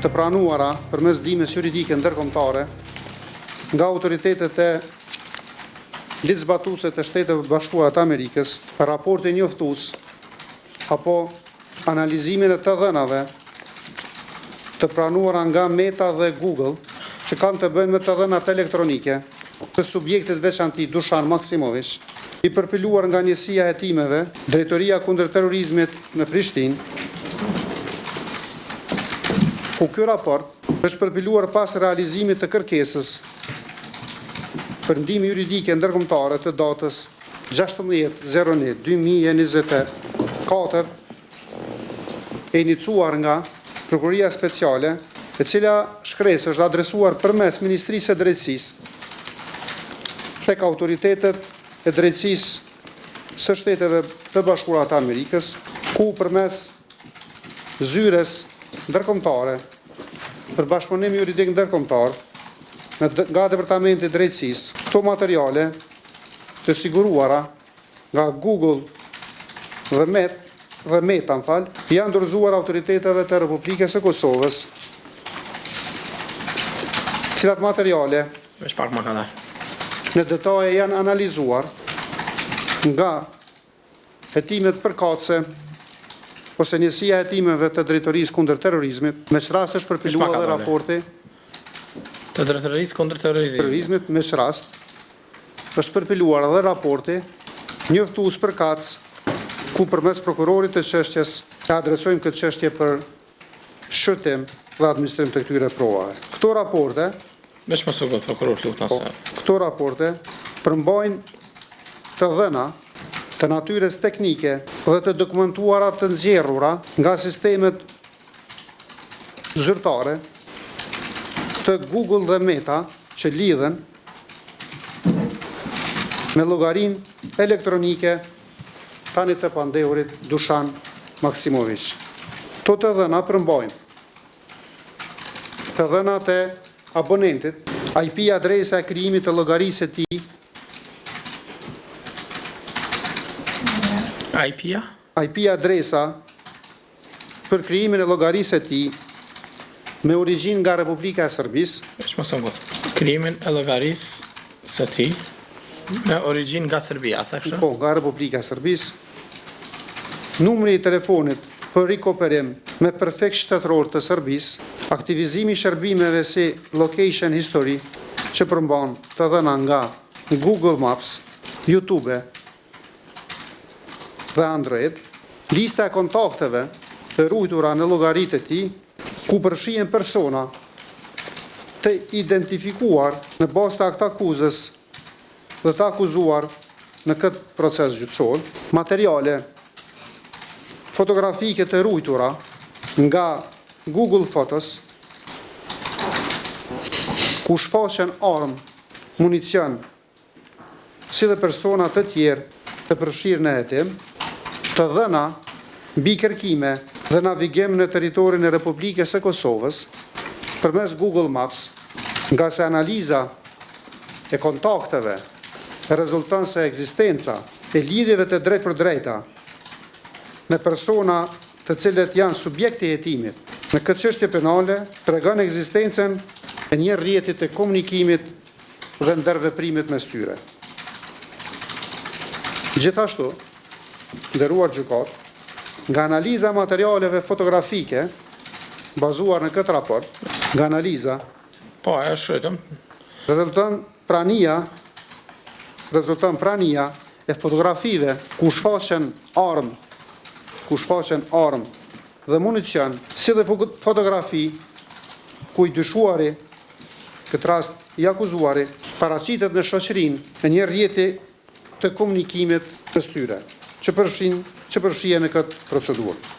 të pranuara përmes ndihmës juridike ndërkombëtare nga autoritetet e ligjzbatuese të Shteteve të Bashkuara të Amerikës, raporti njoftues apo analizimin e të dhënave të pranuara nga Meta dhe Google, që kanë të bëjnë me të dhënat elektronike të subjektit veçanti Dushan Maksimoviq, i përpiluar nga Njësia e Hetimeve, Drejtoria Kundër Terrorizmit në Prishtinë, ku ky raport është përpiluar pas realizimit të kërkesës për ndihmë juridike ndërkombëtare të datës 16.01. 2024, e inicuar nga Prokuroria Speciale, e cila shkresë është adresuar përmes Ministrisë së Drejtësisë tek autoritetet e drejtësisë së Shteteve të Bashkuara të Amerikës, ku përmes Zyrës Ndërkombëtare për Bashkëpunim Juridik Ndërkombëtar nga Departamenti i Drejtësisë, këto materiale të siguruara nga Google dhe Met dhe Meta, më fal, janë dorëzuar autoriteteve të Republikës së Kosovës, të cilat materiale Veç pak më ka dalë. në detaje janë analizuar nga hetimet përkatëse ose njësia e hetimeve të Drejtorisë kundër Terrorizmit, me ç'rast është përpiluar Veç pak edhe ka dalë. raporti Të drejtorisë kundër terrorizmit. terrorizmit, me ç'rast është përpiluar edhe raporti njoftues përkatës ku përmes prokurorit të çështjes e adresojmë këtë çështje për shqyrtim dhe administrim të këtyre provave. Këto raporte Veç mos u bë prokuror lutna Po, se. këto raporte përmbajnë të dhëna të natyrës teknike dhe të dokumentuara të nxjerrura nga sistemet zyrtare të Google dhe Meta që lidhen me llogarinë elektronike tani të pandehurit Dushan Maksimoviq. Këto të dhëna përmbajnë të dhënat e abonentit, IP adresa e krijimit të llogarisë së tij, IP-a? IP adresa për krijimin e llogarisë së tij me origjinë nga Republika e Serbisë, Veç mos u ngut. Krijimin e llogarisë së tij me origjinë nga Serbia, tha kështu? po nga Republika e Serbisë, numri i telefonit për rikoperim me prefekt shtetëror të Serbisë, aktivizimi i shërbimeve si location history që përmban të dhëna nga Google Maps, YouTube dhe Android, lista e kontakteve të ruajtura në llogaritë e tij, ku përfshihen persona të identifikuar në bazë të aktakuzës dhe të akuzuar në këtë proces gjyqësor, materiale fotografike të ruajtura nga Google Photos, ku shfaqen armë, municion, si dhe persona të tjerë të përfshirë në hetim, të dhëna mbi kërkime dhe navigim në territorin e Republikës së Kosovës përmes Google Maps, nga se analiza e kontakteve rezulton se ekzistenca e lidhjeve të drejtpërdrejta me persona të cilët janë subjekti i hetimit në këtë çështje penale tregon ekzistencën e një rrjeti të komunikimit dhe ndërveprimit mes tyre. Gjithashtu, nderuar gjykat, nga analiza e materialeve fotografike bazuar në këtë raport, nga analiza Po, e shkruajtëm. rezulton prania rezulton prania e fotografive ku shfaqen armë, ku shfaqen armë dhe municion, si dhe fotografi ku i dyshuari, këtë rast i akuzuari, paraqitet në shoqërinë e një rrjeti të komunikimit mes tyre, që përfshin që përfshihen në këtë procedurë.